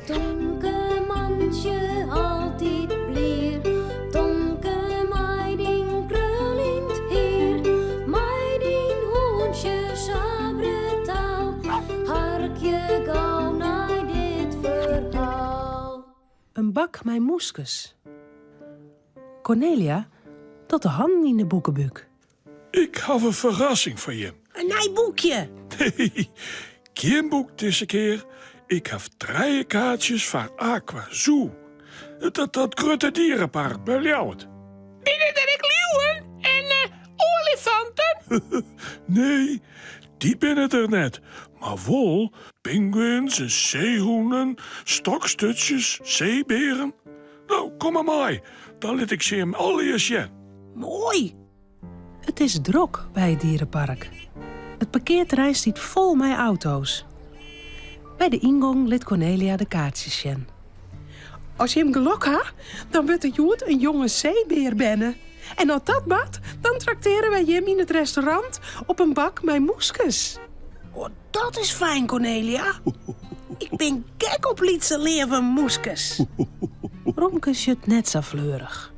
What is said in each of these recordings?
Tomke mantsje altyd blier, Tomke mei dyn kruljend hier, mei dyn hûntsje sa brutaal, harkje gau nei dit ferhaal. In bak mei mûskes. Kornelia docht de hannen yn de boekebúk. Ik haw in ferrassing foar jim. In nij boekje? Nee, gjin boek dizze kear. Ik haw trije kaartsjes foar Aqua Zoo. Dat, dat grutte dierenpark by Ljouwert. Binne der ek liuwen en oalifanten? Nee, dy binne der net. Mar wol pinguïns en seehûnen, stoksturtsjes, seebearen. No, kom mar mei, dan lit ik se jim allegear sjen. Moai! It is drok by it dierepark. It parkearterrein stiet fol mei auto's. By de yngong lit Kornelia de kaartsjes sjen. As jim gelok ha, dan wurdt der hjoed in jonge seebear berne. En as dat bart, dan traktearje wy jim yn it restaurant op in bak mei mûskes. O, dat is fijn, Kornelia. Ik bin gek op lytse leave mûskes. Romke sjocht net sa fleurich.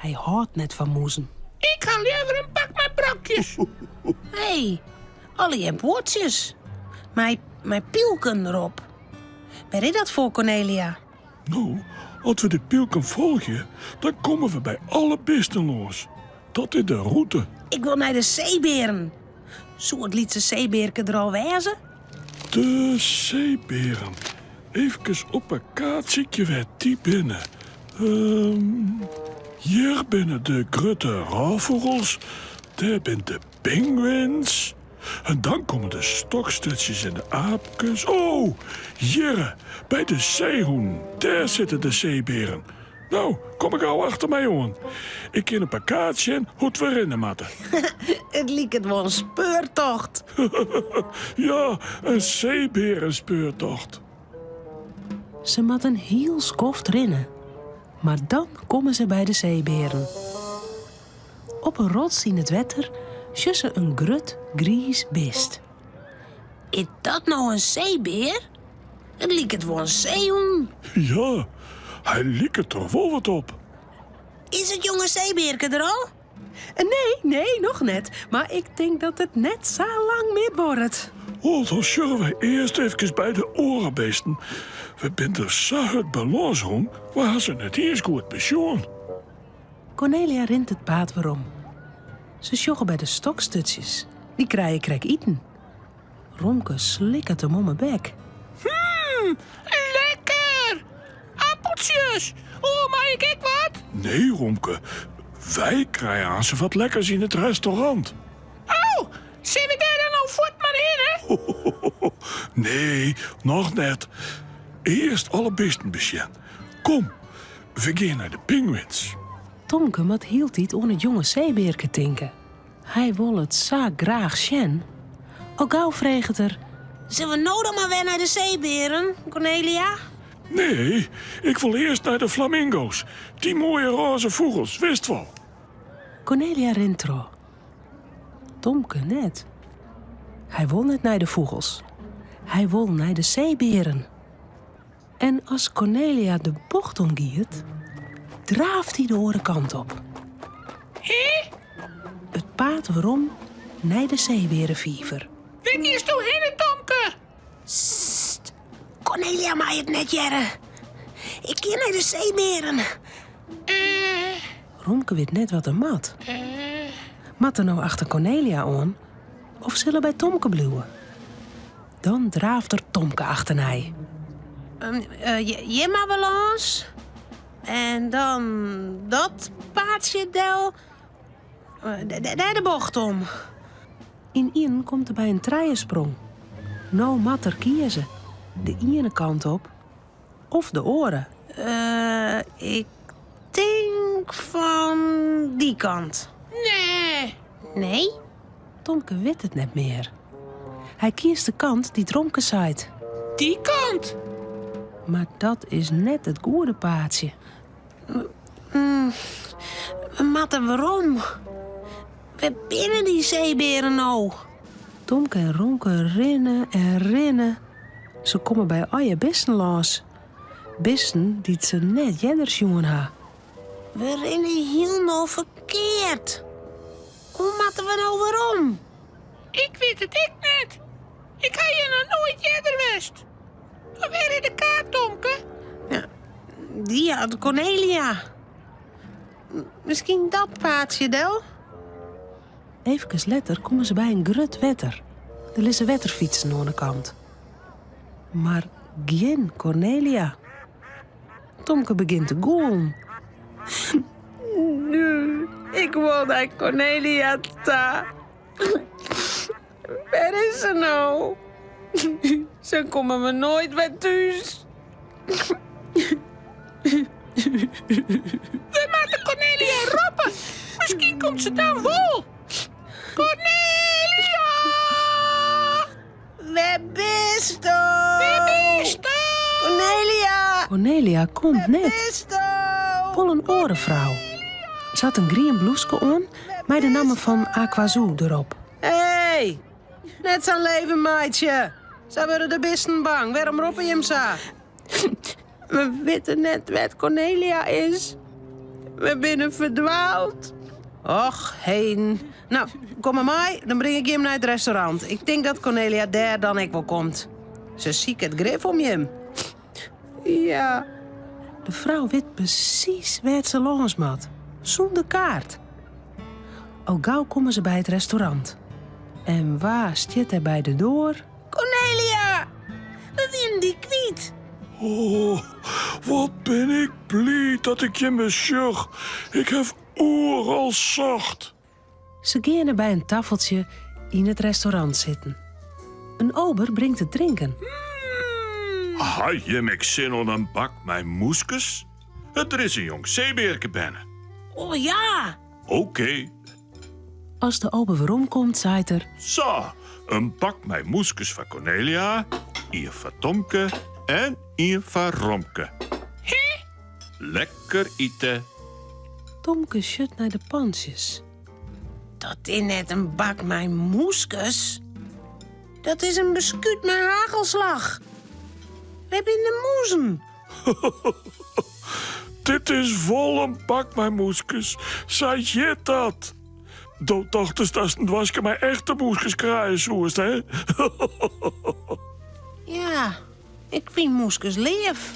Hy hâldt net fan mûzen. Ik ha leaver in bak mei brokjes. Hé, allegear buordsjes. Mei, mei pylken derop. Wêr is dat foar, Kornelia? No, as we de pylken folgje, dan komme we by alle bisten lâns. Dat is de rûte. Ik wol nei de seebearen. Soe it lytse seebearke der al wêze? De seebearen. Efkes op 'e kaart sykje wêr't dy binne. Hjir binne de grutte rôffûgels, dêr binne de pinguïns. En dan komme de stoksturtsjes en de aapkes. Oh, hjirre, by de seehûnen, dêr sitte de seebearen. No, kom mar gau achter my oan. Ik kin op 'e kaart sjen hoe't we rinne moatte. It liket wol in speurtocht. Ja, in seebearenspeurtocht. Se moat in hiel skoft rinne, mar dan komme se by de seebearen. Op in rots yn it wetter sjocht se in grut griis bist. Is dat no in seebear? It liket wol in seehûn. Ja, hy liket der wol wat op. Is it jonge seebearke der al? Nee, nee, noch net. Mar ik tink dat it net sa lang mear duorret. Oh, dan sjogge wy earst efkes by de oare bisten. We binne der sa hurd by lâns rûn, we ha se net iens goed besjoen. Kornelia rint it paad werom. Se sjogge by de stoksturtsjes. Dy krije krekt iten. Romke slikket him om 'e bek. Hmm, lekker! Appeltsjes! Oh, mei ik ek wat? Nee, Romke. Wy krije aansen wat lekkers yn it restaurant. Oh, sille we dêr dan no fuort mar hinne? Nee, noch net. Earst alle bisten besjen. Kom, we gean nei de pinguïns. Tomke moat hieltyd oan it jonge seebearke tinke. Hy wol it sa graach sjen. Al gau freget er. Sille we no dan mar wer nei de seebearen, Kornelia? Nee, ik wol earst nei de flamingo's. Dy moaie rôze fûgels, witst wol. Kornelia rint troch. Tomke net. Hy wol net nei de fûgels. Hy wol nei de seebearen. En as Kornelia de bocht om giet, draaft hy de oare kant op. Hé? It paad werom nei de seebearefiver. Wêr giesto hinne, Tomke? Sst, Kornelia mei it net hearre. Ik gean nei de seebearen. Romke wit net wat er moat. Moat er no achter Kornelia oan of sil er by Tomke bliuwe? Dan draaft er Tomke achternei. Hjir mar wer lâns. En dan dat paadsje del. Dêr de bocht om. Ynienen komt er by in trijesprong. No moat er kieze, de iene kant op of de oare. Ik tink fan dy kant. Nee. Nee? Tomke wit it net mear. Hy kiest de kant dy't Romke seit. Dy kant! Mar dat is net it goede paadsje. We moatte werom. Wêr binne dy seebearen no? Tomke en Romke rinne en rinne. Se komme by allegear bisten lâns. Bisten dy't se net earder sjoen ha. We rinne hielendal ferkeard. Hoe moatte we no werom? Ik wit it ek net. Ik ha hjir noch noait earder west. Wêr is de kaart, Tomke? Ja, dy hat Cornelia. Miskien dat paadsje del? Efkes letter komme se by in grut wetter. Der lizze wetterfytsen oan 'e kant. Mar gjin Cornelia. Tomke begjint te gûlen. Nu, ik wol nei Cornelia ta. Wêr is se no? Se komme we noait wer thús. We moatte Cornelia roppe. Miskien komt se dan wol. Cornelia! Wêr bisto? Wêr bisto? Cornelia! Cornelia komt Wêr net. bisto? Wol in oare frou. Se hat in grien bloeske oan mei de namme fan Aquazoo derop. Hey, net sa'n leven meitsje. Sa wurde de bisten bang. Wêrom roppe jim sa? We witte net wêr't Cornelia is. We binne ferdwaald. Och, heden. No, kom mar mei, dan bring ik jim nei it restaurant. Ik tink dat Cornelia dêr dan ek wol komt. Se siket grif om jim. Ja. De frou wit presys wêr't se lâns moat, sûnder kaart. Al gau komme se by it restaurant. En wa stiet dêr by de doar? Cornelia! We wienen dy kwyt. Oh, wat bin ik bliid dat ik jimme sjoch. Ik haw oeral socht. Se geane by in taffeltsje yn it restaurant sitten. In ober bringt it drinken. Ha jim ek sin oan in bak mei moeskes? Der is in jong seebearke berne. Oh ja! Oké. As de ober weromkomt, seit er... Sa, in bak mei moeskes foar Cornelia, ien foar Tomke en ien foar Romke. Hé? Lekker ite. Tomke sjocht nei de pantsjes. Dat is net in bak mei moeskes. Dat is in beskút mei hagelslach. Wêr binne de mûzen? Dit is wol in bak mei moeskes. Sa hjit dat. Do tochtest datst in doaske mei echte moeskes krije soest, hè? Ja, ik fyn moeskes leaf.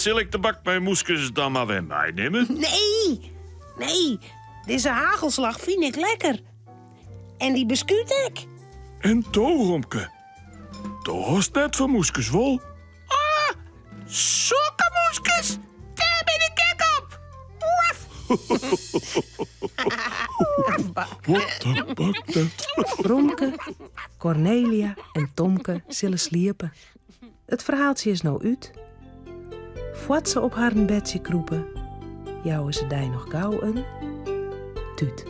Sil ik de bak mei moeskes dan mar wer meinimme? Nee, nee, dizze hagelslach fyn ik lekker. En dy beskút ek. En do, Romke? Do hâldst net fan moeskes, wol? Ah, sokke moeskes, dêr bin ik gek op! Wat in bak dat. Romke, Cornelia en Tomke sille sliepe. It ferhaaltsje is no út. Foar't se op harren bedsje krûpe, jouwe se dy noch gau in tút.